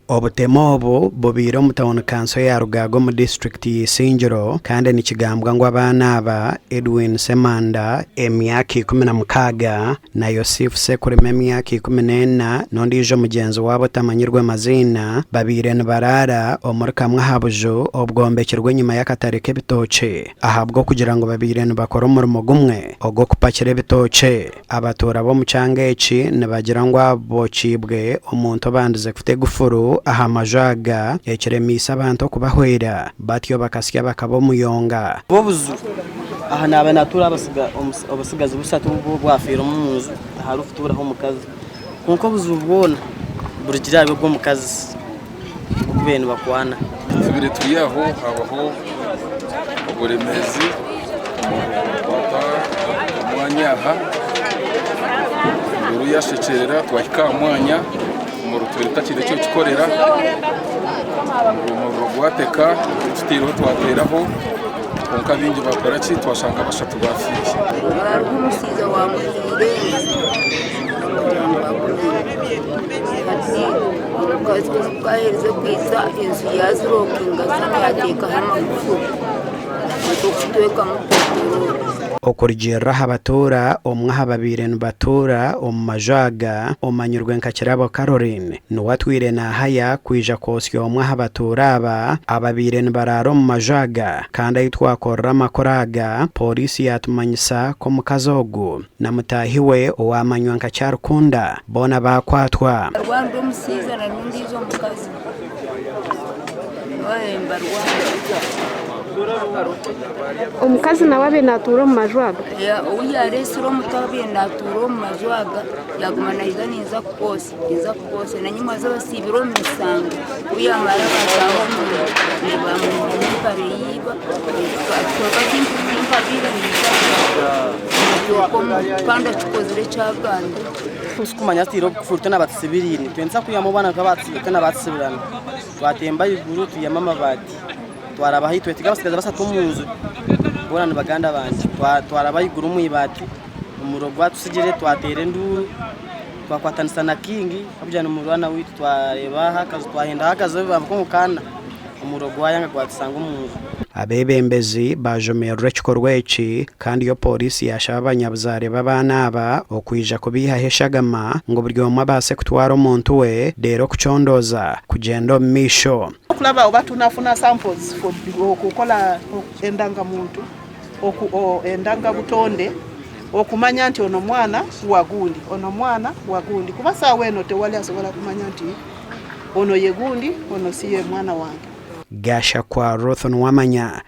Obutemu obu bubaire omu tauni kanso ya Rugaaga omu disiturikiti ya Isingiro kandi nikigambwa ngu abaana aba, Edwin Ssemanda, emyaka 16, na Yosif Sekurima, emyaka 14, n'ondiijo mugyenzi waabo otamanyirwe maziina, babaire nibaraara omuri kamwe aha buju obwombekirwe enyima y'akatare k'ebitookye ahabw'okugira ngu babaire nibakora omurimo gumwe ogw'okupakira ebitookye. Abatuura b'omu kyanga eki nibagira ngu abokiibwe omuntu obandize kuta egufuru aha maju aga ekiremeise abantu okubahwera batyo bakasya bakaba omuyonga. Obuju aha naaba natuura obutsigazi bushatu obwafiire omu nju tiharikutuuraho omukazi kwonka obuju bwona burugire ahari ogwo omukazi obu babaire nibakwana. Tubire turi aho habaho oburemeezi obukwata omwanya aha enduuru yashekyerera twahika aha mwanya omuriro tubire tutakiine ekyokukikorera omuriro gwateka tuteireho twateraho kwonka baingi bakoraki twashanga bashatu bafiire. Hariho omushaija owaamuhiire hati omukazi ku yaaherize kwija enju yaazirokinga zoona yaateekaho amagufuri nikwo kutwekamu peteroli. Okurugiirira aha batuura, omwe aha babaire nibatuura omu maju aga omanyirwe nka Kirabo Caroline niwe atwire naahaya kwija kwotsya omwe aha batuura aba ababaire nibaraara omu maju aga kandi ahu twakorera amakuru aga, Pooriisi yaatumanyisa ku omukazi ogu na mutaahi we owaamanywa nka Kyarukunda boona baakwatwa. Barwana omushaija na n'ondiijo mukazi nibarwana. Omukazi nawe abaire naatuura omu maju aga? Ou yaareetsire omuto abaire naatuura omu maju aga yaaguma naija ninza kukwotsya ninza kukwotsya na nyimwe basiibire omu misango ku yaamara baataaha omu nju baamwihamu empare ya iba kwonka timpabaire ninza kandi akikozire eki agambire. Turikumanya tutaire obukufuru twena batusibiriine twendesa kwihamu abaana twena batusibirana twatemba ahaiguru twihamu amabaati twaraba ahaitwe turi abatsigazi bashatu omu nju boona ni baganda bangye twaraba ahaiguru omu ibaati omuriro gwatusigire twateera enduuru twakwatanisa na kingi ahabw'okugira ni murwana waitu twareeba aha akaju twahendaho akaju nk'omukaana omuriro gwayanga gwatusanga omu nju. Abeebembezi baajumirira ekikorwa eki kandi yo pooriisi yaashaba abanyabuzaare b'abaana aba okwija kubaihaho eshagama ngu buri omwe abaase kutwara omuntu we reero okucondooza kugyenda omu maisho. Okulaba oba tunafuna samples for okukola endangamuntu endangabutonde okumanya nti ono mwana wa gundi ono mwana wa gundi kuba saawa eno tewali asobola kumanya nti ono ye gundi ono si ye mwana wange. Gashakwa Ruth Nuwamanya.